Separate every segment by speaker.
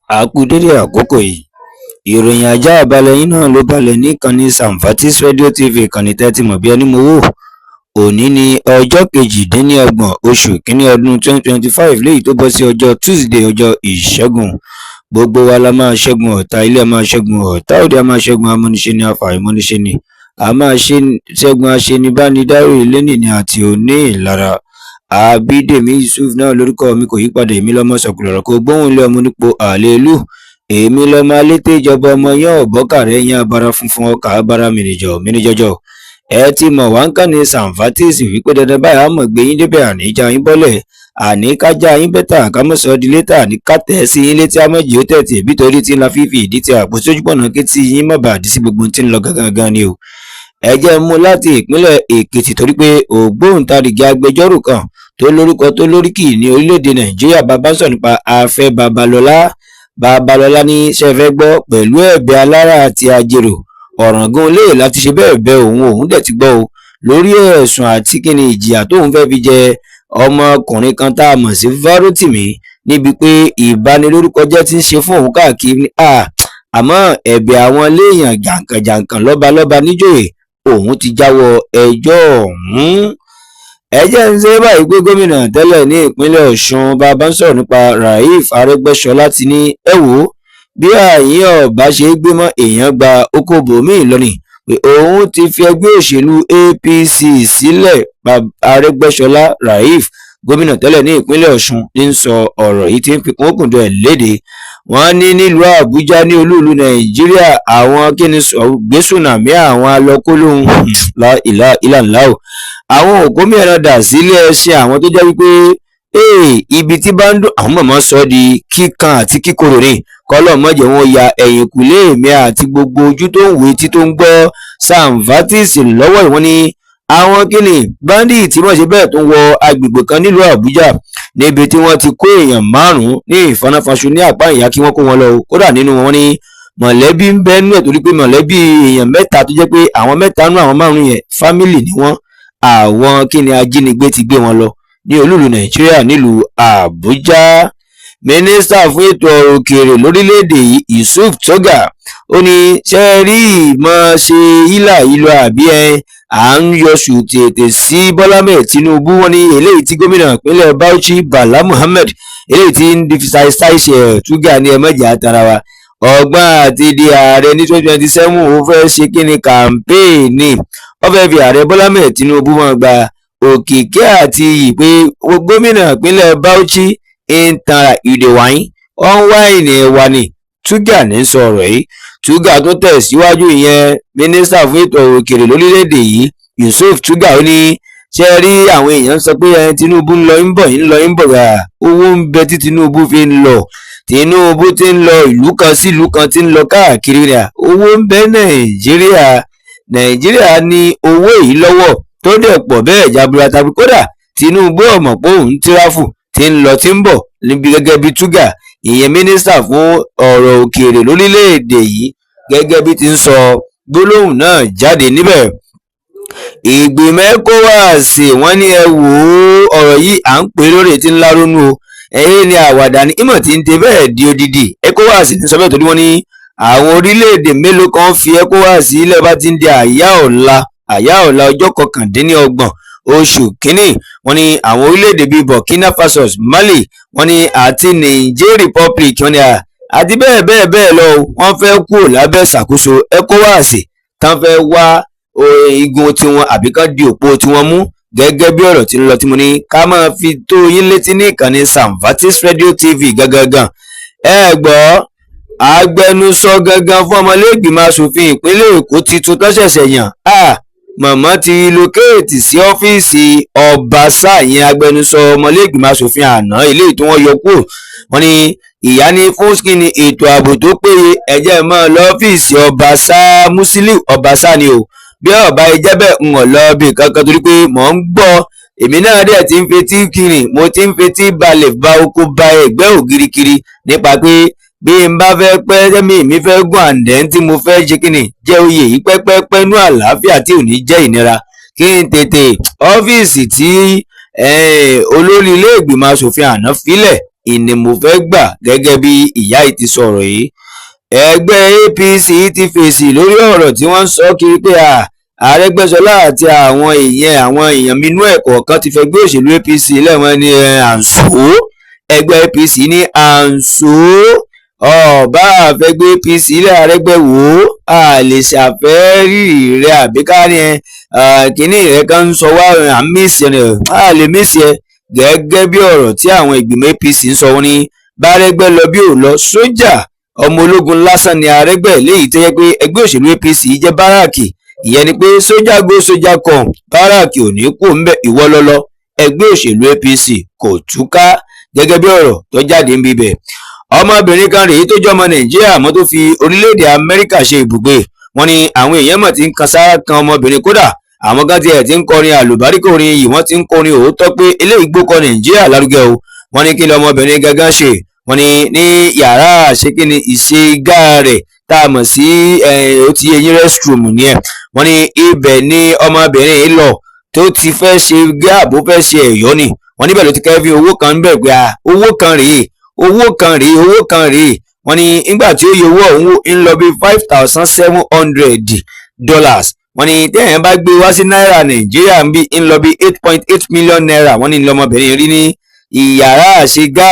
Speaker 1: A kú dédé àkókò yìí. Ìròyìn ajá balẹ̀ yín náà ló balẹ̀ ní ìkànnì Samfatis Radio TV, ìkànnì tẹ́tí mọ̀ bí ẹni mowó. Òní ní ọjọ́ 28 oṣù kínní ọdún 2025, léyìí tó bọ́ sí ọjọ́ Tuesday, ọjọ́ Ìṣẹ́gun. Gbogbo wa la máa ṣẹ́gun ọ̀tá ilé, a máa ṣẹ́gun ọ̀tá òde, a máa ṣẹ́gun amúniṣe ni, afàìmọ́niṣe ni, a máa ṣẹ́gun aṣenibánidárò elénìní àti oní ìlara. Àbídèmí Yusuf náà lórúkọ mi, kò yípadà. Èmi lọ́mọ sọ̀kùlọ̀rọ̀ kó gbóhùn lé ọmọ nípò àlélù. Èmi lọ́mọ alété ìjọba, ọmọ yán ọ̀bọ́kàrẹ́ yán abara funfun, ọkà abara mìnìjọ mìnìjọjọ. Ẹ ti mọ̀ wá ń kàn ní Samfatis wípé dandan báyìí á mọ̀ gbé yín débẹ̀, àní já yín bọ́lẹ̀, àní ká já yín better, ká mọ̀ sọ di létà, àní ká tẹ̀ sí yín létí àmọ́jì ó tẹ̀tì ẹ̀bí torí tí ń la fífi ìdí tí àpò sójúpọ̀nà kí tí yín má bàa dí sí gbogbo tí ń lọ gangan ni o. Ẹ jẹ́ mú láti ìpínlẹ̀ Èkìtì, torí pé ògbóǹtarìgì agbẹjọ́rò kan tó lórúkọ tó lóríkì ní orílẹ̀-èdè Nàìjíríà, bàbá ń sọ nípa Afẹ́ Babalọ́lá. Babalọ́lá ní ṣẹ́fẹ́ gbọ́, pẹ̀lú ẹ̀bẹ̀ alára àti àjèrò Ọ̀ràngún lè láti ṣe bẹ́ẹ̀ bẹ òun, òun dẹ̀ ti gbọ́ o, lórí ẹ̀sùn àti kíni ìjìyà tóun fẹ́ fi jẹ ọmọkùnrin kan tá a mọ̀ sí Fárótìmí níbi pé ìbanilórúkọjẹ́ ti ń ṣe fún òun káàkiri. Àmọ́ ẹ̀bẹ̀ àwọn léèyàn jàǹkànjàǹkàn, lọ́balọ́ba, níjòyè, òun ti jáwọ́ ẹjọ́ ọ̀hún. Ẹ jẹ́ ń ṣe báyìí pé gómìnà tẹ́lẹ̀ ní ìpínlẹ̀ Ọ̀ṣun, bàbá ń sọ̀rọ̀ nípa Rauf Arẹ́gbẹ́ṣọlá, ti ní ẹ wò ó, bí àyín ọ̀bá ṣe gbé mọ́ èèyàn gba okòbó míì lọ́nìí, pé òun ti fi ẹgbẹ́ òṣèlú APC sílẹ̀. Arẹ́gbẹ́ṣọlá Rauf, gómìnà tẹ́lẹ̀ ní ìpínlẹ̀ Ọ̀ṣun, ní ń sọ ọ̀rọ̀ yìí, tí ń fi kún òkùndùn ẹ̀ léde. Wọ́n ní nílùú Àbújá ní olúùlú Nàìjíríà, àwọn kíni gbésùnàmí, àwọn alọ́kólóhùn ìlà ńlá o, àwọn òkú mìíràn dà sílé ẹṣin, àwọn tó jẹ́ wípé ibi tí bá ń dùn àwọn mọ̀mọ́ sọ di kíkan àti kíkorò ní kọ́lọ̀ mọ̀jẹ̀ wọn ya ẹ̀yìnkùlé mi àti gbogbo ojú tó ń wò, etí tó ń gbọ́ Samfatis lọ́wọ́. Ìwọ́n ní àwọn kíni bandit tí wọ́n ṣe bẹ́ẹ̀ tó ń wọ agbègbè kan nílùú Àbújá, níbi tí wọ́n ti kó èèyàn 5 ní ìfọnáfọnṣu ní àpá ìyá kí wọ́n kó wọn lọ. Kódà nínú wọn ní mọ̀lẹ́bí ń bẹ nú ẹ̀, torí pé mọ̀lẹ́bí èèyàn 3 tó jẹ́ pé àwọn 3 nú àwọn 5 yẹn, family ni wọ́n. Àwọn kíni ajínigbé ti gbé wọn lọ ní olúùlú Nàìjíríà nílùú Àbújá. Mínísítà fún ètò ọrọ̀ òkèèrè lórílẹ̀‐èdè yìí, Yusuf Tuggar, ó ní ṣe rí ìmọ̀ ṣe hílà ìlú àbí ẹ à ń yọṣù tètè sí Bọ́lá Ahmed Tinubu. Wọn ní eléyìí tí gómìnà ìpínlẹ̀ Bauchi, Bala Muhammed, eléyìí tí ń di ṣàìṣe ẹ̀. Tuggar ní ẹ mọ̀jà tara wa, ọgbọ́n àti di ààrẹ ní 2027, ó fẹ́ ṣe kí ni campaign, ó fẹ́ fi ààrẹ Bọ́lá Ahmed Tinubu wọn gba òkìkí àti iyì, pé gómìnà ìpínlẹ̀ Bauchi ń tan ìdè wáyín, ó ń wá ìní ẹ̀wà ni. Tuggar ní sọ ọ̀rọ̀ yìí. Tuggar tó tẹ̀síwájú, ìyẹn mínísítà fún ètò ọ̀rọ̀ òkèèrè lórílẹ̀‐èdè yìí, Yusuf Tuggar, ó ní ṣe rí àwọn èèyàn sọ pé ẹni Tinubu ń lọ ń bọ̀, ń lọ ń bọ̀ gbà, owó ń bẹ tí Tinubu fi ń lọ. Tinubu ti ń lọ ìlú kan sí ìlú kan, tí ń lọ káàkiri rẹ̀, owó ń bẹ Nàìjíríà. Nàìjíríà ní owó yìí lọ́wọ́ tó dẹ̀ pọ̀ bẹ́ẹ̀ jaburata. Kódà Tinubu ọ̀mọ̀ pé òun travel, tí ń lọ tí ń bọ̀ níbi, gẹ́gẹ́ bí Tuggar, ìyẹn mínísítà fún ọ̀rọ̀ òkèèrè lórílẹ̀‐èdè yìí, gẹ́gẹ́ bí ti ń sọ gbólóhùn náà jáde níbẹ̀. Ìgbìmọ̀ ECOWAS, wọ́n ní ẹ wò ó, ọ̀rọ̀ yìí à ń pè lórí tí ń lárónú o, ẹ̀yìn ni àwàdà ní ìmọ̀ tí ń de bẹ́ẹ̀ di odidi. ECOWAS ní sọ bẹ́ẹ̀, torí wọ́n ní àwọn orílẹ̀-èdè mélòó kan fi ECOWAS sílẹ̀ bá ti ń di àyá ọ̀la, àyá ọ̀la, ọjọ́ 29 oṣù kínní. Wọ́n ní àwọn orílẹ̀-èdè bíi Burkina Faso, Mali, wọ́n ní àti Niger Republic, wọ́n ní àti bẹ́ẹ̀ bẹ́ẹ̀ bẹ́ẹ̀ lọ, wọ́n fẹ́ kúrò lábẹ́ ìṣàkóso ECOWAS, tán fẹ́ wá igun tiwọn àbí kán di òpó tiwọn mú, gẹ́gẹ́ bí ọ̀rọ̀ tí ń lọ tí mo ní ká máa fi tó yín létí ní ìkànnì Samfatis Radio TV gangan. Ẹ gbọ́, agbẹnusọ gangan fún ọmọlẹ́gbìmọ̀ asòfin ìpínlẹ̀ Èkó tuntun tó ṣẹ̀ṣẹ̀ yàn, mọ̀mọ́ ti relocate sí ọ́fíìsì Ọbaṣá. Ìyẹn agbẹnusọ ọmọlẹ́gbìmọ̀ asòfin àná, eléyìí tí wọ́n yọ kúrò, wọ́n ní ìyá ní fún kíni ètò ààbò tó péye, ẹ̀jẹ̀ mọ́ lọ́fíìsì Ọbaṣá, Musiliu Ọbaṣá ni o. Bí ọba ẹ jẹ́ bẹ́ẹ̀, ń lọ bí kankan, torí pé mò ń gbọ́, èmi náà dẹ̀ ti ń fetí kiri, mo ti ń fetí balẹ̀ ba oko ba ẹ̀gbẹ́ ògiri kiri nípa pé bí n bá fẹ́ pẹ́ tẹ́mi mi fẹ́ gùn àǹdẹ́ tí mo fẹ́ ṣe kíni jẹ́ oyè yìí pẹ́pẹ́pẹ́ nú àlàáfíà tí ò ní jẹ́ ìnira, kí n tètè ọ́fíìsì tí olórí ilé ìgbìmọ̀ asòfin àná filẹ̀. Ìní mo fẹ́ gbà gẹ́gẹ́ bí ìyá yìí ti sọ̀rọ̀ yìí. Ẹgbẹ́ APC ti fèsì lórí ọ̀rọ̀ tí wọ́n ń sọ kiri pé Arẹ́gbẹ́ṣọlá àti àwọn èèyàn minú ẹ̀ kọ̀ọ̀kan ti fẹgbẹ́ òṣèlú APC lẹ́wọ̀n ní àǹsó. Ẹgbẹ́ APC ní àǹsó ọba àfẹgbẹ́ APC lẹ́. Arẹ́gbẹ́ wò ó, a lè ṣàfẹ́rí rẹ àbí ká ní ẹ kínní rẹ kan ń sọ wá à ń miss ẹ, a lè miss ẹ. Gẹ́gẹ́ bí ọ̀rọ̀ tí àwọn ìgbìmọ̀ APC ń sọ, wọ́n ní bárẹ́gbẹ́ lọ bí ò lọ, sójà ọmọ ológun lásán ni Arẹ́gbẹ́, léyìí tó yẹ pé ẹgbẹ́ òṣèlú APC jẹ́ barrack. Ìyẹn ni pé sójà go, sójà come, barrack ò ní kú ńbẹ. Ìwọ lọlọ, ẹgbẹ́ òṣèlú APC kò túká, gẹ́gẹ́ bí ọ̀rọ̀ tó jáde ń bíbẹ̀. Ọmọbìnrin kan rèé tó jẹ́ ọmọ Nàìjíríà àmọ́ tó fi orílẹ̀-èdè Amẹ́ríkà ṣe ibùgbé. Wọ́n ní àwọn èèyàn mọ̀ tí ń kan sára kan ọmọbìnrin. Kódà àwọn kan tiẹ̀ ti ń kọrin àlùbáríkà, orin yìí, wọ́n ti ń kọrin òótọ́ pé eléyìí gbókọ Nàìjíríà lárugẹ o. Wọ́n ní kí ni ọmọbìnrin gangan ṣe? Wọ́n ní ní yàrá àṣekínni ìṣègà rẹ̀ tá a mọ̀ sí, ó ti yẹ yín, restroom ni ẹ̀. Wọ́n ní ibẹ̀ ni ọmọbìnrin yìí lọ tó ti fẹ́ ṣe gáàbó, fẹ́ ṣe ẹ̀yọ́ ni. Wọ́n níbẹ̀ ló ti kẹ́fín owó kan ń bẹ̀ pé owó kan rèé, owó kan rèé, owó kan rèé. Wọ́n ní nígbà tí ó yẹ owó ọ̀hún, ń lọ bí $5,700. Wọ́n ní tẹ́yìn bá gbé wá sí náírà Nàìjíríà, ń bí ń lọ bí ₦8.8 million. Wọ́n ní lọmọbìnrin rí ní ìyàrá àṣegá.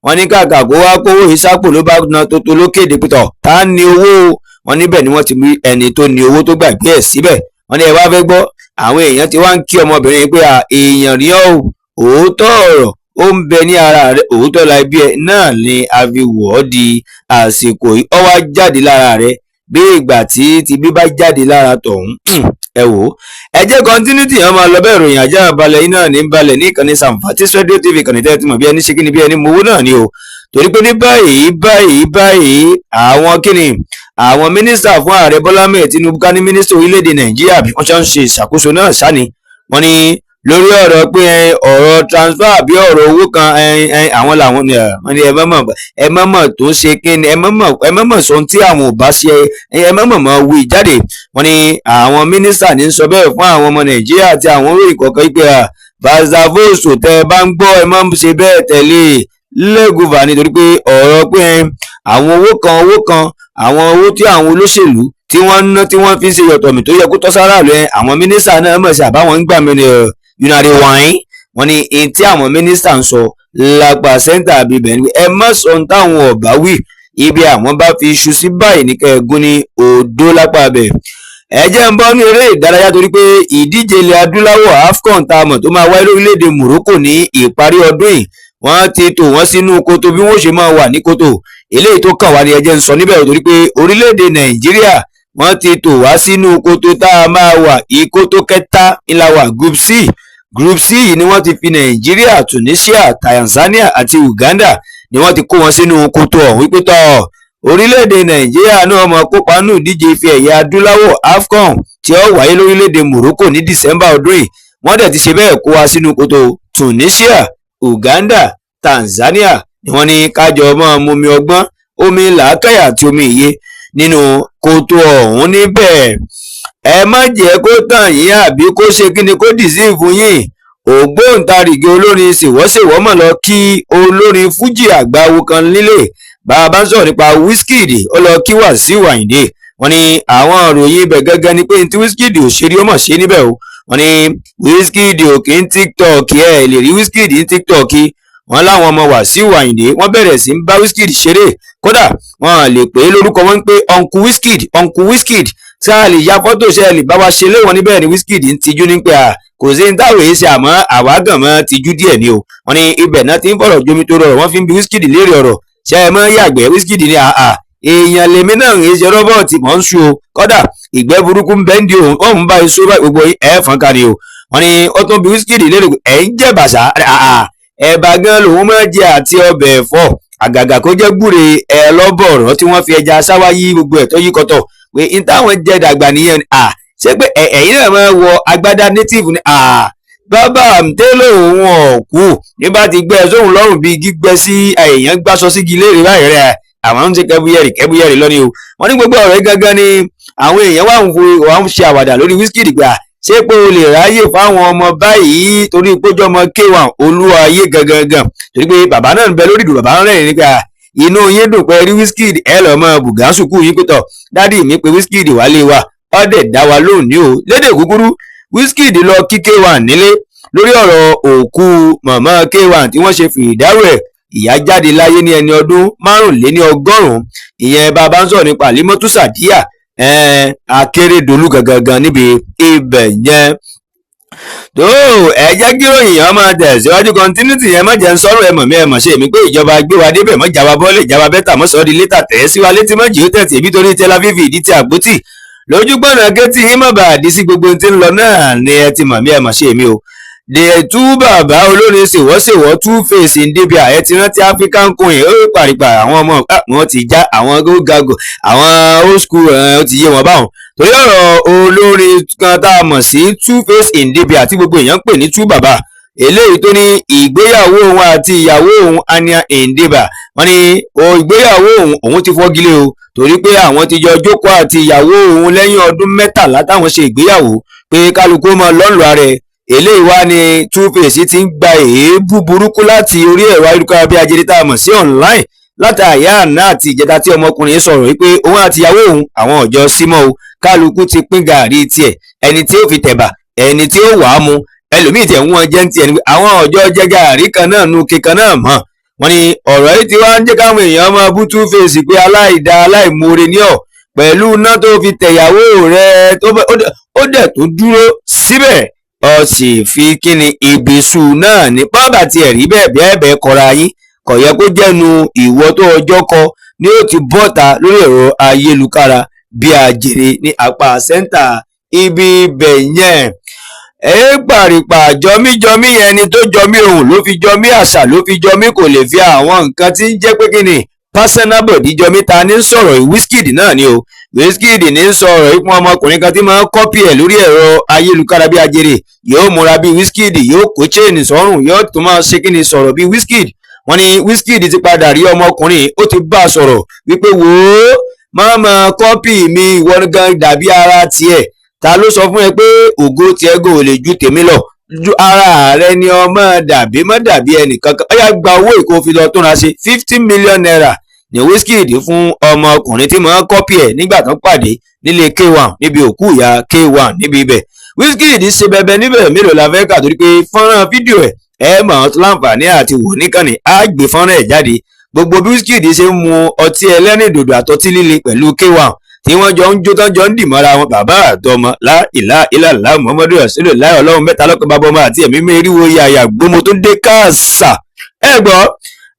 Speaker 1: Wọ́n ní kàkà kó wá kówó ìsápò, ló bá na tótó lókèdè pítọ̀ tá ní owó. Wọ́n níbẹ̀ ni wọ́n ti mú ẹni tó ní owó tó gbàgbé ẹ̀ síbẹ̀. Wọ́n ní ẹ wá fẹ́ gbọ́, àwọn èèyàn ti wá ń kí ọmọbìnrin pé èèyàn rí ọ́ o, òótọ́ ọ̀rọ̀ ó ń bẹ ní ara rẹ̀, òótọ́ la ibi ẹ̀ náà ni a fi wọ̀ ọ́ di àsìkò yìí, ó wá jáde lára rẹ̀ bí ìgbà tí tibí bá jáde lára tọ̀hún. Ẹ wò ó, ẹ jẹ́ continuity yẹn máa lọ bẹ́ẹ̀. Ròyìn ajá balẹ̀ iná ní balẹ̀ ní ìkànnì Samfatis Radio TV, ìkànnì tẹ́ ẹ ti mọ̀ bí ẹni ṣe kíni bí ẹni mowó náà ni o. Torí pé ní báyìí báyìí báyìí, àwọn kíni, àwọn mínísítà fún ààrẹ Bọ́lá Ahmed Tinubu, ká ní mínísítà orílẹ̀-èdè Nàìjíríà, bí wọ́n ṣe ń ṣe ìṣàkóso náà sáni, wọ́n ní lórí ọ̀rọ̀ pé ọ̀rọ̀ transfer àbí ọ̀rọ̀ owó kan, àwọn làwọn wọ́n ní ẹ mọ̀mọ̀ tó ń ṣe kíni, ẹ mọ̀mọ̀ sọ ohun tí àwọn ò bá ṣe, ẹ mọ̀mọ̀ mọ̀ wí jáde. Wọ́n ní àwọn mínísítà ní sọ bẹ́ẹ̀ fún àwọn ọmọ Nàìjíríà àti àwọn olóyìn kọ̀ọ̀kan pé Vazzavoso, tẹ́ ẹ bá ń gbọ́, ẹ má ṣe bẹ́ẹ̀ tẹ̀lé lẹ́gùnfà, nítorí pé ọ̀rọ̀ pé àwọn owó kan, owó kan, àwọn owó tí àwọn olóṣèlú tí wọ́n ń ná, tí wọ́n fi ń ṣe yọ̀tọ̀mì tó yẹ kó tọ́ sáráàlú ẹ, àwọn mínísítà náà mọ̀ sí àbáwọn ń gbà mí ni unary wine. Wọ́n ní èyí tí àwọn mínísítà ń sọ lápá center àbíbẹ̀ ni ẹ má sọ ohun táwọn ọ̀bá wí. Ibi àwọn bá fi iṣu sí báyìí ní kẹ́ẹ̀gún ní odó lápá bẹ̀. Ẹ jẹ́ ń bọ́ ní eré ìdárayá, torí pé ìdíje ilẹ̀ adúláwọ̀ AFCON tá a mọ̀ tó máa wáyé lórílẹ̀‐èdè Morocco ní ìparí ọdún yìí, wọ́n ti tò wọ́n sínú kòtò bí wọ́n ṣe máa wà ní kòtò. Eléyìí tó kàn wá ní ẹ jẹ́ ń sọ níbẹ̀, torí pé orílẹ̀‐èdè Nàìjíríà, wọ́n ti tò wá sínú kòtò tá a máa wà. Ìkòtò kẹta ńlá wà, Group C. Group C yìí ni wọ́n ti fi Nàìjíríà, Tunisia, Tanzania àti Uganda ni wọ́n ti kó wọn sínú kòtò ọ̀hún, wípé tọ́ orílẹ̀-èdè Nàìjíríà náà máa kópa nínú ìdíje ife ẹ̀yẹ adúláwọ̀ AFCON tí ó wáyé lórílẹ̀-èdè Morocco ní December ọdún yìí. Wọ́n dẹ̀ ti ṣe bẹ́ẹ̀ kó wa sínú kòtò Tunisia, Uganda, Tanzania ni. Wọ́n ní kájọ máa mumi ọgbọ́n, omi làákàyà àti omi ìyè nínú kòtò ọ̀hún níbẹ̀. Ẹ má jẹ́ kó tàn yín àbí kó ṣe kí ni kó deceive yín. Ògbóǹtarìgì olórin ṣèwọ́ṣèwọ́ mọ̀ lọ kí olórin fújì àgbáwo kan nílé. Bá a bá ń sọ̀rọ̀ nípa Wizkid, ó lọ kí Wàsíù Àyìndé. Wọ́n ní àwọn ìròyìn ibẹ̀ gangan ni pé tí Wizkid ò ṣe rí, ó mọ̀ ṣe níbẹ̀ o. Wọ́n ní Wizkid ò kí ń TikTok, ẹ lè rí Wizkid ní TikTok. Wọ́n láwọn ọmọ Wàsíù Àyìndé, wọ́n bẹ̀rẹ̀ sí ń bá Wizkid ṣeré. Kódà wọ́n lè pè é lórúkọ, wọn ń pé Uncle Wizkid, Uncle Wizkid, tí a lè ya fọ́tò, ṣe lè bá wa ṣe léwọ̀n níbẹ̀ ni. Wizkid ń tijú ní pé à kò sí ní táwọn èyí ṣe, àmọ́ àwa gàn mọ́ tijú díẹ̀ ni o. Wọ́n ní ibẹ̀ náà ti ń fọ̀rọ̀ jomi tó rọrọ̀, wọ́n fi ń bi Wizkid léèrè ọ̀rọ̀, ṣe é mọ́ yàgbẹ́? Wizkid ní àà, èèyàn lèmi náà ń ṣe robot, mọ̀ ń sùn o. Kódà ìgbẹ́ burúkú ń bẹ́ ń di òun, òun bá iṣu bá gbogbo ẹ̀ fọ́n kárí o. Wọ́n ní ó tún bi Wizkid léèrè, ẹ̀ ń jẹ́ bàṣà? Àà, ẹ̀bà gan lòun máa jẹ àti ọbẹ̀ ẹ̀fọ́, àgàgà kó jẹ́ gbúre ẹlọ́bọ̀rọ̀ tí wọ́n fi ẹja sáwá yí gbogbo ẹ̀ tó yí kọ́tọ̀, pé n táwọn jẹ dàgbà nìyẹn. À ṣé pé ẹ̀yin náà máa wọ agbádá native ni? À bàbá àmtẹ́lẹ̀ òun ọ̀kú nígbà tí gbẹ sóhun lọ́rùn bíi gbígbẹ sí èèyàn gbàsọ sígi léèrè báyìí rẹ̀, àwọn ń ṣe kẹbúyẹrì kẹbúyẹrì lọ́ni o. Wọ́n ní gbogbo ọ̀rọ̀ yìí gangan ni àwọn èèyàn wà ń ṣe àwàdà lórí Wizkid gbà. Ṣé pé o lè ráyè fáwọn ọmọ báyìí torí péjọ ọmọ K1 Olúwaayé gangan? Torí pé bàbá náà ń bẹ lórí ìdùn, bàbá ń rẹ́rìn nípa inú yín dùn pé rí Wizkid, ẹ lọ́ọ́ mọ bùgásùkú yín pé tọ̀, "Daddy mi pé Wizkid wálé wa, ọ̀dẹ̀ dá wa lóhùn ní o." Lédè kúkúrú, Wizkid lọ kí K1 nílé lórí ọ̀rọ̀ òkú màmá K1 tí wọ́n ṣe fìdárò ẹ̀. Ìyá jáde láyé ní ẹni ọdún 185. Ìyẹn bàbá ń sọ̀rọ̀ nípa Àlímọ́tù Sàdíyà Akérèdọ́lù gangan níbi ibẹ̀ yẹn. Tó ẹ jẹ́ kí ròyìn yẹn máa tẹ̀síwájú. Continuity yẹn má jẹ́ ń sọ̀rọ̀. Ẹ mọ̀ mí, ẹ mọ̀ ṣe mí pé ìjọba gbé wa débẹ̀, mọ́ jáwa bọ́ọ̀lì, jáwa better, mọ́ sọ́ọ́ di later, tẹ̀ sí wa létí, mọ́ jì ó tẹ̀tì èmi torí Tel Aviv, ìdí ti àgbótì lójúgbọ̀nà gétí yín mọ̀ bá àdí sí gbogbo tí ń lọ náà ni. Ẹ ti mọ̀ mí, ẹ mọ̀ ṣe mí o. The two bàbá olórin ṣèwọ́ṣèwọ́, Two Face Idibia, ẹ ti rántí African Queen, ó pàrìpà àwọn ọmọ wọn ti já àwọn gógàgò, àwọn old school, ó ti yé wọn báwọn. Torí ọ̀rọ̀ olórin kan tá a mọ̀ sí Two Face Idibia tí gbogbo èèyàn ń pè ní Two Bàbá, eléyìí tó ní ìgbéyàwó òun àti ìyàwó òun Ania Idibia, wọ́n ní ìgbéyàwó òun, òun ti fọ́gilé o, torí pé àwọn ti jọ jókòó àti ìyàwó òun lẹ́yìn ọdún 13 táwọn ṣe ìgbéyàwó, pé kálukú mọ lọ́nlọ́ ara ẹ̀. Eléyìí wá ní Two Face ti ń gba èébú burúkú láti orí ẹ̀rọ ayélujára bí ajere tá a mọ̀ sí online láti àyà àná àti ìjẹta tí ọmọkùnrin sọ̀rọ̀ wípé òun àti ìyàwó òun, àwọn ọ̀jọ́ símọ́ o, kálukú ti pín gàárì tiẹ̀, ẹni tí ó fi tẹ̀bà, ẹni tí ó wàá mu, ẹlòmíì tiẹ̀ ń wọ́n jẹ́ ń tiẹ̀ ní àwọn ọ̀jọ́ jẹ́ gàárì kan náà nu kíkan náà mọ̀. Wọ́n ní ọ̀rọ̀ yìí ti wá ń jẹ́ káwọn èèyàn máa bú Two Face pé aláìda, aláìmoore ní ọ̀ pẹ̀lú iná tó fi tẹ̀yàwó rẹ̀, ó dẹ̀ tó dúró síbẹ̀, ọ sì fi kíni ibiṣu náà ní bọ́ọ̀bà tiẹ̀ rí bẹ́ẹ̀ bí ẹ̀bẹ̀ kọra yín, kò yẹ kó jẹ́nu ìwọ tó ọjọ́ kọ ni ó ti bọ́ta lórí ẹ̀rọ ayélujára bí ajere ní apá center ibi ibẹ̀ yẹn. Ẹ pàrìpà jọmíjọmí, ẹni tó jọmí òun ló fi jọmí, àṣà ló fi jọmí, kò lè fi àwọn nǹkan tí ń jẹ́ pé kíni personal body jọmí. Ta ní sọ̀rọ̀? Wizkid náà ni o. Wizkid ní sọ̀rọ̀ ìpín ọmọkùnrin kan tí máa ń copy ẹ̀ lórí ẹ̀rọ ayélujára bí ajere, yóò múra bí Wizkid, yóò kó chain sọ́rùn, yóò tún máa ṣe kíni sọ̀rọ̀ bí Wizkid. Wọ́n ní Wizkid ti padà rí ọmọkùnrin, ó ti bá a sọ̀rọ̀ wípé, "Wò ó, má máa copy mi, ìwọ gan dàbí ara tiẹ̀. Ta ló sọ fún ẹ pé ògo tiẹ̀ gò lè ju tèmi lọ? Ju ara rẹ ni ọmọ dàbí, má dàbí ẹnìkankan. Ó yá, gba owó ìkó fi lọ túnra ṣe." ₦50 million ní Wizkid fún ọmọkùnrin tí mo ń copy ẹ̀ nígbà tó pàdé nílé K1 níbi òkú ìyá K1 níbi ibẹ̀. Wizkid ṣe bẹbẹ níbẹ̀. Mélòó la fẹ́ kà? Torí pé fọ́nrán fídíò ẹ̀, ẹ mọ̀ ọ́n láǹfààní àti wò níkànnì, á gbé fọ́nrán ẹ̀ jáde, gbogbo bí Wizkid ṣe ń mu ọtí ẹlẹ́rìndòdò àtọtí líle pẹ̀lú K1 tí wọ́n jọ ń jó tán, jọ ń dì mọ́ra wọn, bàbá àtọmọ. Lá ìlà ìlàlá Muhammadu Rasulullah, Ọlọ́run mẹ́ta lọ́kàn, bàbá ọmọ àti ẹ̀mí mẹ́rìnwó yàyà gbọmọ tó dé káàsà. Ẹ gbọ́,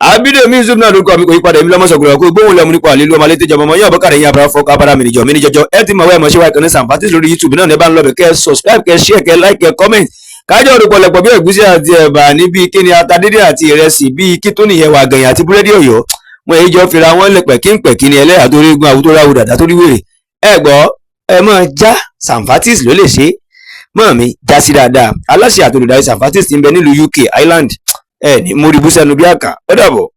Speaker 1: Abídèmí Yusuf náà lórúkọ mi, kò yí padà. Èmi lọ́mọ sọ̀gbọ̀n kó gbóhùn lẹ́mu nípa àlelu ọmọ alẹ́ tẹ́jọ́ ọmọ yóò bọ́kàrẹ̀ yín abara fọ́kọ abara mìnìjọ mìnìjọjọ. Ẹ ti mọ̀ wẹ́ mọ̀ ṣe wá ìkànnì Samfatis lórí YouTube náà ní ẹ bá ń lọ bẹ̀, kẹ́ subscribe, kẹ́ share, kẹ́ like, kẹ́ comment. Kájọ òrùpọ̀lọpọ̀ bí ẹ̀gúsí àti ẹ̀bà níbi kíni ata dídín àti ìrẹsì, bíi kí tó nìyẹn wà gẹ̀yìn àti búrẹ́dì Ọ̀yọ́ wọn, èyí jọ fira wọn lẹ̀ pẹ̀kínpẹ̀kín ní ẹlẹ́yà tó rí gun àwùjọ ráwù dàda tó rí wèrè. Ẹ gbọ́, ẹ mọ̀ já Samfatis ló lè ṣe mọ́ mi já sí dáadáa. Aláṣẹ àti olùdarí Samfatis ti ń bẹ nílùú UK, Ireland. Ẹ ní mórí búsẹ́nu bí àkà. Ó dàbọ̀.